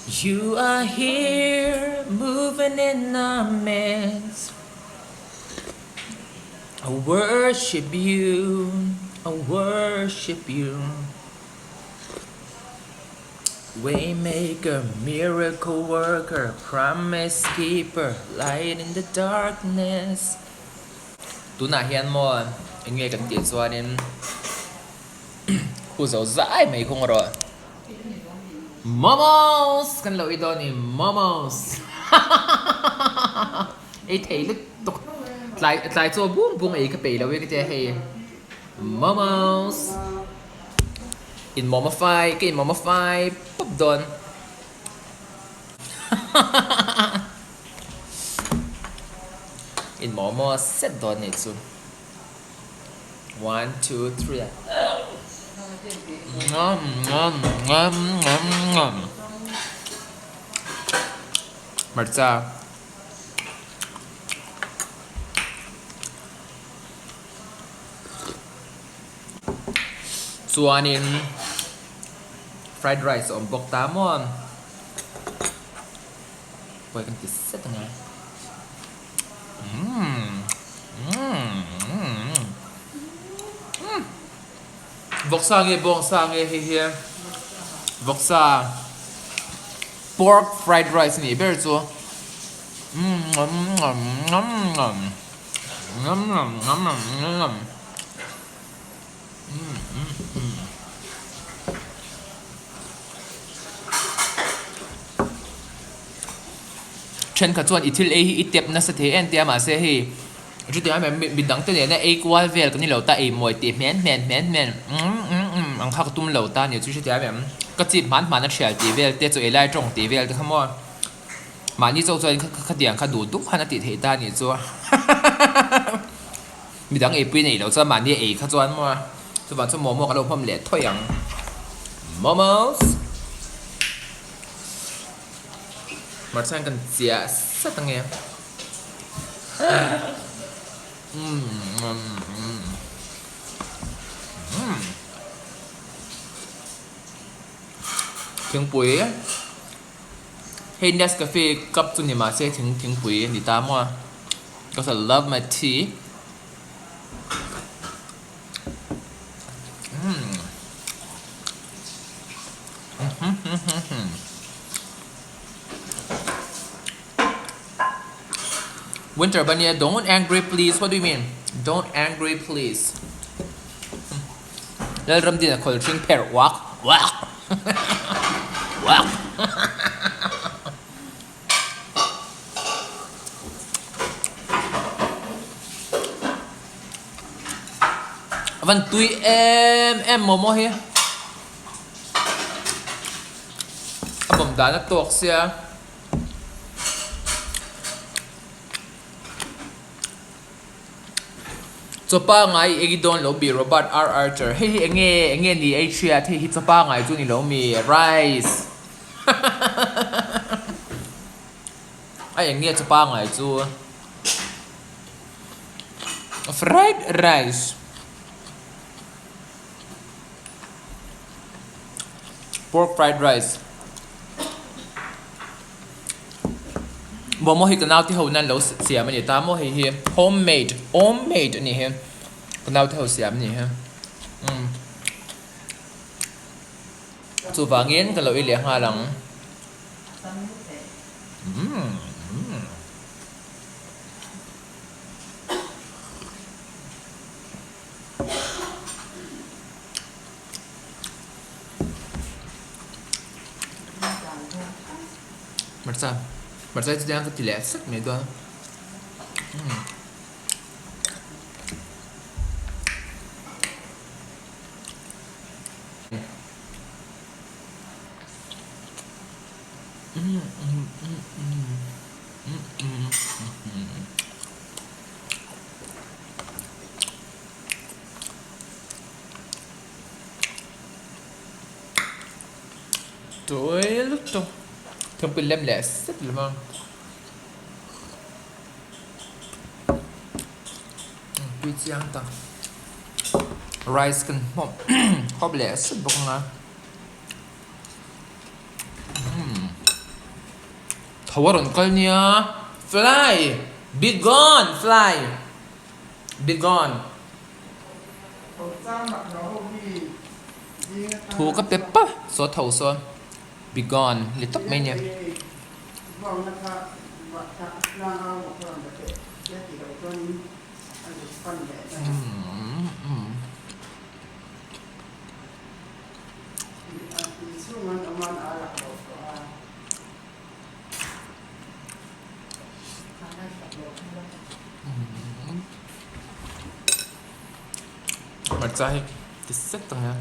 You are here moving in our midst I worship you, I worship you Waymaker, miracle worker, promise keeper, light in the darkness Tunah hian maw eng nge kan tih chuanin khu zo zai mai khung rawh. Momos kan lo ei dawn i momos ei thei lutuk tlai tlai chaw bung bung ei ka peih lo e ka tia hei momos in momofy ka in momofy pawp dawn in momos set dawn nih chu. One two three Hmarcha Chuanin fried rice a awm bawk ta maw Pawi kan ti set ang e. Vawksa nge bawngsa nge hei hi vawksa pork fried rice a nih ber chu Thenkhat chuan i thil ei hi i tep nasa thei em tia mahse hei chutiang em em mi dang te nena ei kual vel kan ni lo ta ei mawi tih hmen hmen hmen hmen umm ang kha ka tum lo ta nia chu chutiang em em ka chip hman hman a thial tih vel te chaw ei lai tawng tih vel te kha maw mahni chauh chuan khatiang kha duh duh khan a tih theih ta nih chu mi dang eipui neih loh chuan mahni ei kha chuan maw chuvang chuan momo ka lo hmawm leh thawi ang momos. Hmarcha hian kan chiah sat ang e. Thingpui hei Nescafe cup chu ni mahse thing thingpui a ni ta maw cause I love my tea. Winter Bunny, don't angry please. What do you mean? Don't angry please. Lalramdin a khawl hring pherh uak uak uak. A van tui em em momo hi. A bawm dan a tawk sia. Chaw pangai i ei dawn lo mi Robert R Archer hei hi enge enge ni ei hriat hei hi chaw pangai chu ni lo mi rice a enge chaw pangai chu fried rice. Pork fried rice Momo hi ka naute ho nan lo siam a ni ta maw hei hi home made home made a ni hi ka naute ho siam a ni hi umm chuvangin ka lo ei leh nghal ang umm. Hmarcha hmarcha hi chutiang ka ti leh sek mai dawn Tui lutuk thingpui lem leh sep lem a tui chiang tak rice kan hmawm hawp leh sep bawk ang a. Tho a rawn kal nia. Fly! Be gone! Fly! Be gone! Thu ka pe pap saw tho sawn Be gone li tawp mai nia. Hmarcha hi ti set ang a.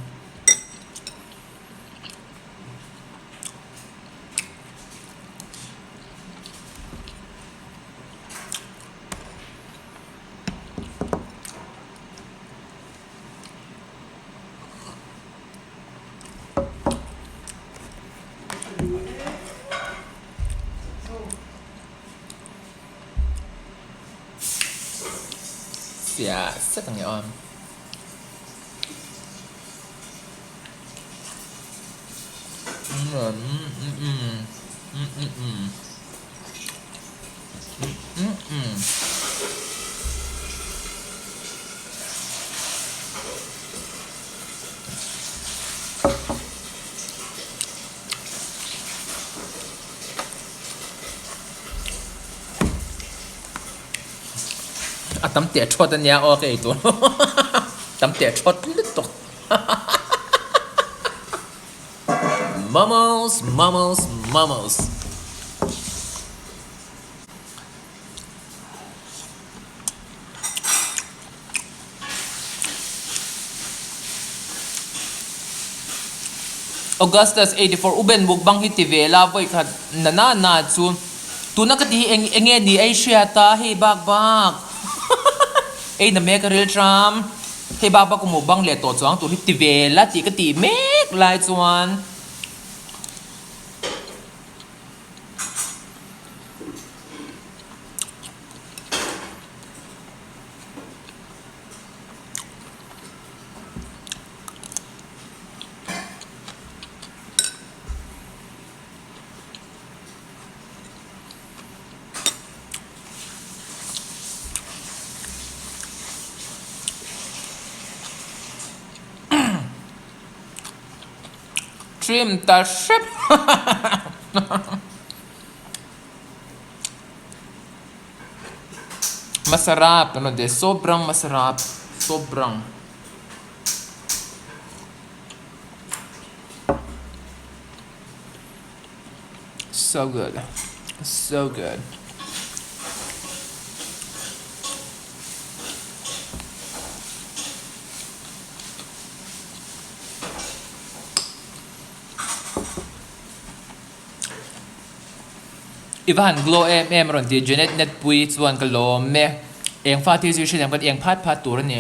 Sia set ang aw. A tam teh thawt a nia aw ka ei tur tam teh thawt lutuk Momos momos momos. Augustus 84 U Ben mukbang hi ti ve la vawi khat na na na chu tuna ka ti hi eng enge ni ei hriat a hei bak bak ei na mek a ril tram hei bak bak u mukbang leh tawh chuang tur hi ti ve la tih ka tih mek lai chuan. Trim ta hrep Masarap ano de sobrang masarap sobrang. So good so good. I va han glow em em rawn ti Janet Netpui chuan ka lawm e. Eng fa te zir hriat kan eng phat phat tur a ni.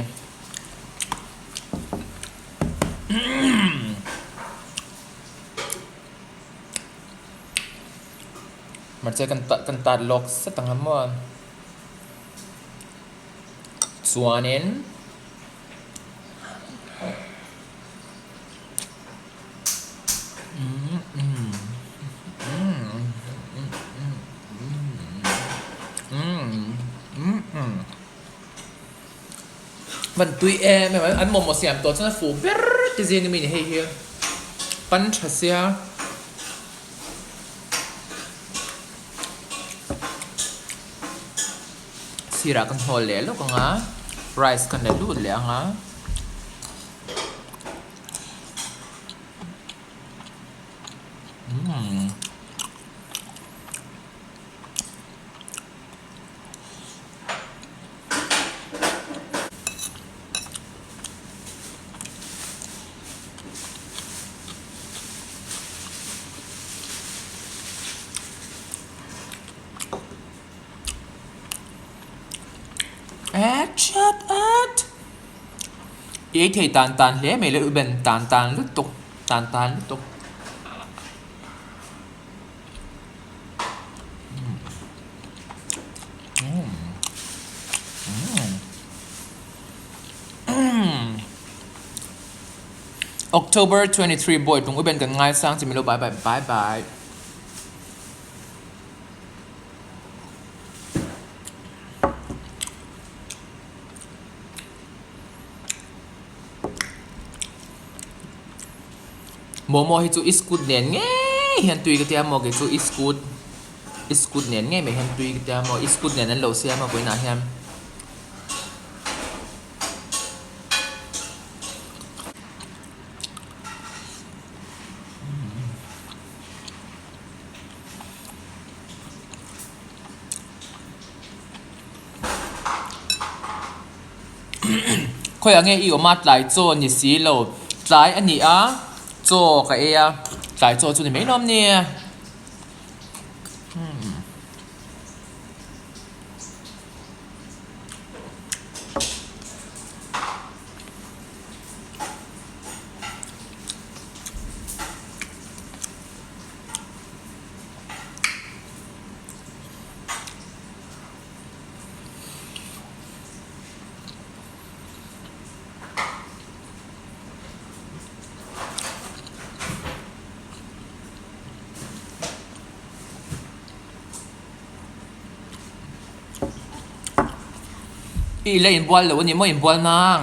Mahse kan kan tat lawk zet ang a maw. Chuanin. Van tui em em an momo siam tawh chuan a fuh ber te zing ami ni hei hi pan tha sia. Sirah kan hawl leh lawk ang a rice kan la lut leh ang a. At at I ei thei tan tan hle mai le u Ben tan tan lutuk tan tan lutuk. October 23 Bawitlung u Ben kan ngaisang che milo bye bye bye bye. Momo hi chu iskut nen ngei hian tui ka tia maw kei chu iskut iskut nen ngei mai hian tui ka tia maw iskut nen an lo siam a vawiinah hian. Khawiah nge i awm a tlai chaw ni si lo tlai a ni a chaw ka ei a tlai chaw chu ni mai lawm ni. I la inbual lo a ni maw inbual nang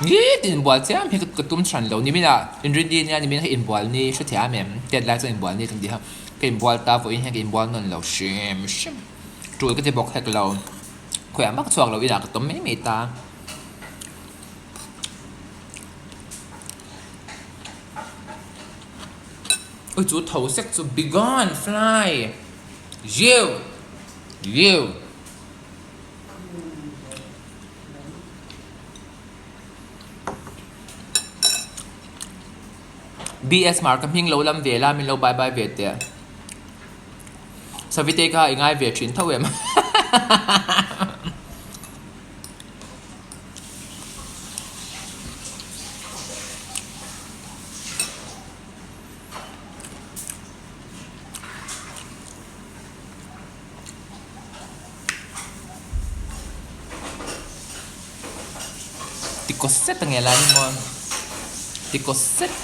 nit inbual chiam hi ka tum hran lo nimin ah inrinni nia nimin kha inbual ni hrethiam em tet lai chuan inbual ni kan ti kha ka inbual ta vawiin hian ka inbual nawn lo hrim hrim. Tul ka ti bawk hek lo. Khawiah mah ka chhuak lo inah ka tawm mai mai ta. Ui chu tho sek chu be gone fly you you. BS Mar ka hming lo lam ve la min lo bye bye ve teh. Savite kha i ngai ve thin tho em? Tikaw set ang nge lai ni maw? Tikaw set.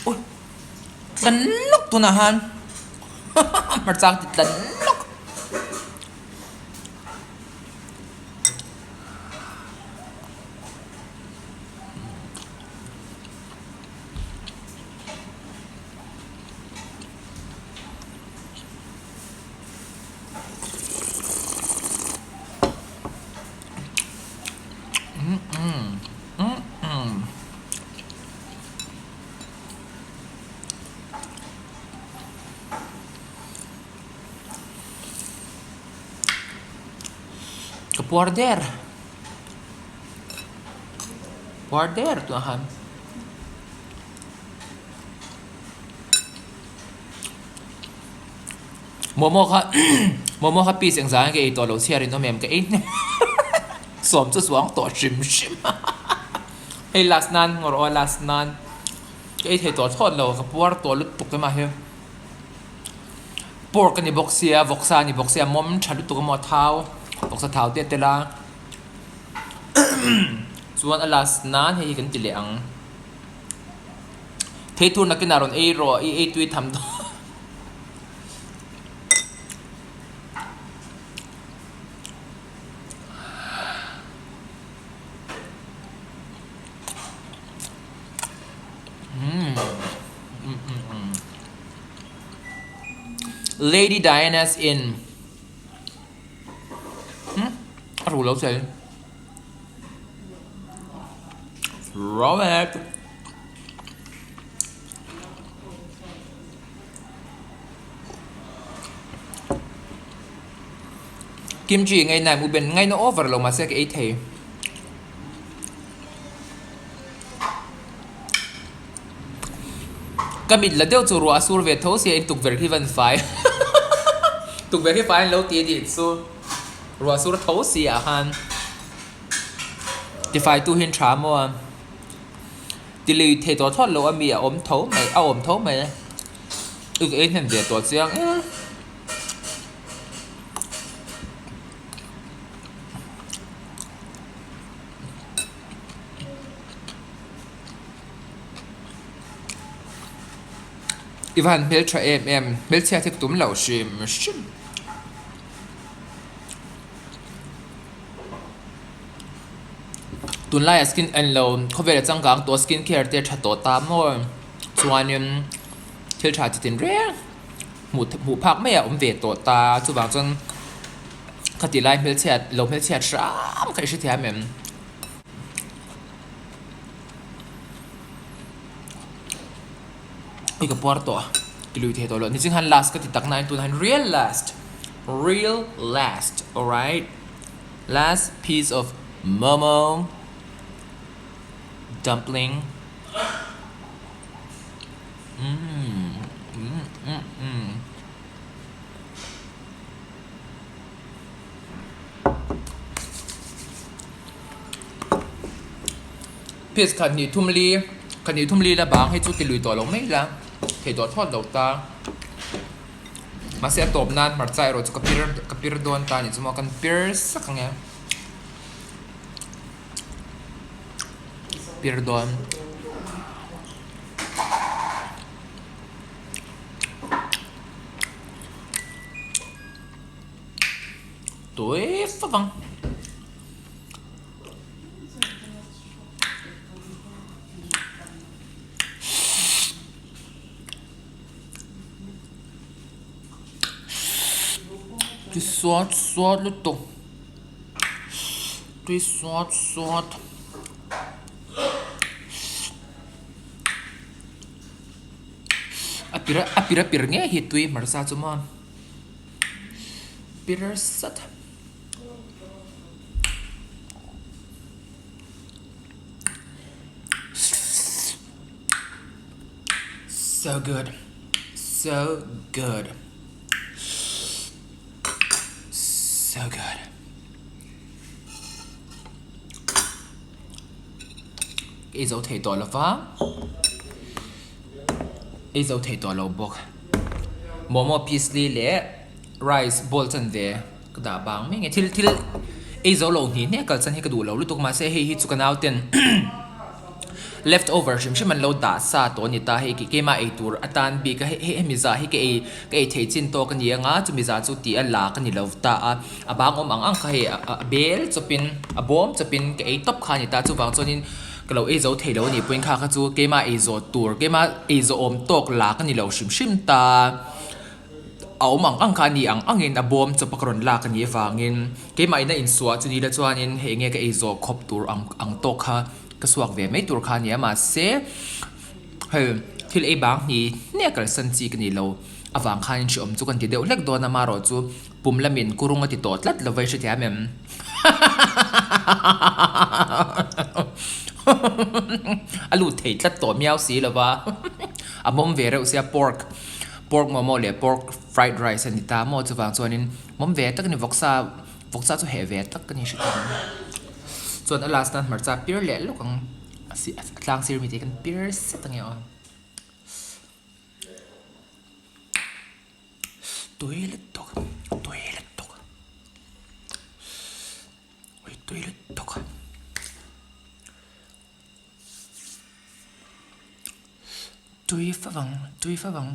Ui! Tlan lawk tunah han hmarcha ka ti tlan lawk. Ka puar der puar der tunah khan momo kha momo kha piece engzah nge ka ei tawh loh chhiar in awm em ka ei hnem sawm chu chuang tawh hrim hrim a. Hei last nan ngawr aw last nan ka ei thei tawh thlawt lo ka puar tawh lutuk em a hi pork a ni bawk sia vawksa a ni bawk sia mawm tha lutuk emaw a thau vawksa thau te a tel a chuan a last nan hei hi kan ti leh ang thei tur nakinah rawn ei rawh i ei tui tham dawn. Lady Diana's Inn A ru lo che. Robert. Kimchi ngei nai mu ben ngai na over lo mahse ka ei thei. Ka mit la deuh chu ruah a sur ve tho sia in tukverh hi van fai tukverh hi fai an lo ti a nih chu ruah sur tho si ah khan tifai tu hian tha maw a ti lui thei tawh thlawt lo a mi a awm tho mai a awm tho mai i ka ei hnem ve tawh chiang em. I va han hmeltha em em, hmelchhia te ka tum loh hrim hrim. Tunlaiah skin en lo khawvel a changkang tawh skin care te tha tawh ta maw chuanin thil tha chi tin reng hmuh hmuh phak mai a awm ve tawh ta chuvang chuan khati lai hmelchhiat lo hmelchhiat hram kha i hrethiam em? Ui ka puar tawh a ti lui thei tawh lo niching han last ka ti tak nain tunah hian real last real last alright last piece of momo dumpling umm umm umm umm. Piece khat hnih thum li khat hnih thum li la bang hei chu ti lui tawh lo mai la thei tawh thlawt lo ta mahse a tawp nan hmarcha erawh chu ka pir ka pir dawn ta anih chu maw kan pir sak ang e pir dawn. Tui fak ang. Tui suat suat lutuk tui suat suat a pir a pir a pir ngei hi tui hmarcha chu maw pir sat. So good. So good. So good. Ei zo thei tawh lova. Ei zo thei tawh lo bawk. Momo piece li leh rice bowl chanve ka dah bang mai nge thil thil ei zo lo hnih hnih a kal chan hi ka duh lo lutuk mahse hei hi chu ka nau ten left over hrim hrim an lo dah sa tawh a ni ta hei keimah ei tur atan bik a hei hemi zah hi ka ei ka ei thei chin tawk a ni anga chumi zah chu tih a la ka ni lo ta a a bang awm ang ang kha hei a bel chawpin a bawm chawpin ka ei tawp kha a ni ta chuvang chuanin ka lo ei zo thei lo a nih pawhin kha kha chu keimah ei zawh tur keimah ei zawh awm tawk la ka ni lo hrim hrim ta. A awm ang ang kha a ni ang angin a bawm chawp a ka rawn lak a nih avangin keimah ina insuah chu ni la chuanin hei enge ka ei zawh khawp tur ang ang tawk kha ka suak ve mai tur kha a ni a mahse hei thil ei bang hni hne kalsan chi ka ni lo avang khanin hreawm chu kan ti deuh hlek dawn a marawh chu pum lamin kurung a ti tawh tlat lo va i hrethiam em a lut thei tlat tawh miau si lo va a mawm ve reuh sia pork. Pork momo leh pork fried rice a ni ta maw chuvang chuanin mawm ve tak a ni vawksa vawksa chu heh ve tak a ni hre thei ang chuan a last nan hmarcha pir leh lawk ang a si a tlang sir mi te kan pir set ang e aw tui lutuk tui lutuk ui tui lutuk. Tui fa vang, tui fa vang.